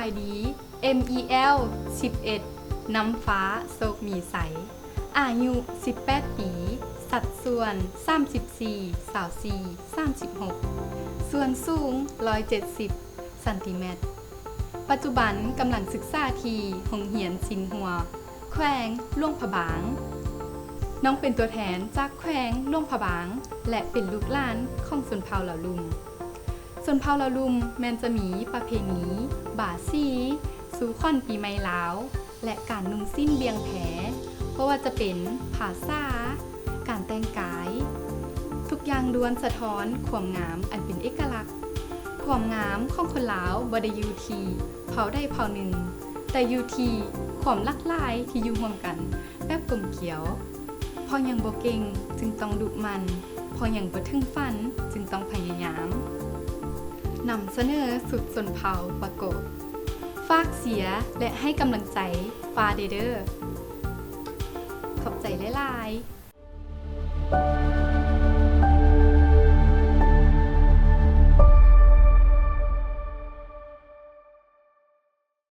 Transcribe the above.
ອາຍດີ ເອັມອີແອລ ສິບເອັດ ນ້ຳຟ້າ ໂຊກມີໄຊ ອາຍຸ ສິບແປດປີ ສັດສ່ວນ ສາມສິບສີ່ ຊາວສີ່ ສາມສິບຫົກ ສ່ວນສູງ ຮ້ອຍເຈັດສິບ ຊັນຕີແມັດ. ປັດຈຸບັນກຳລັງສຶກສາທີ່ໂຮງຮຽນຊິນຫົວ ແຂວງຫຼວງພະບາງ. ນ້ອງເປັນຕົວແທນຈາກແຂວງຫຼວງພະບາງ ແລະ ເປັນລູກຫຼານຂອງຊົນເຜົ່າລາວລຸ່ມ. ຊົນເຜົ່າລາວລຸ່ມແມ່ນຈະມີປະເພນີບາສີ, ສູ່ຂວັນປີໃໝ່ລາວ ແລະ ການນຸ່ງສິ້ນບ່ຽງແພ, ບໍ່ວ່າຈະເປັນພາສາ, ການແຕ່ງກາຍ, ທຸກຢ່າງລ້ວນສະທ້ອນຄວາມງາມອັນເປັນເອກະລັກ. ຄວາມງາມຂອງຄົນລາວບໍ່ໄດ້ຢູ່ທີ່ເຜົ່າໃດເຜົ່າໜຶ່ງ, ແຕ່ຢູ່ທີ່ຄວາມຫຼາກຫຼາຍທີ່ຢູ່ຮ່ວມກັນແບບກົມກຽວ. ເພາະຍັງບໍ່ເກັ່ງຈຶ່ງຕ້ອງດຸໝັ່ນ, ເພາະຍັງບໍ່ເຖິງຝັນຈຶ່ງຕ້ອງພະຍາຍາມ. ນຳສະເໜີຊຸດຊົນເຜົ່າປະກົບ. ຝາກເຊຍ ແລະ ໃຫ້ກຳລັງໃຈຟ້າແດ່ເດີ້. ຂອບໃຈຫຼາຍໆ.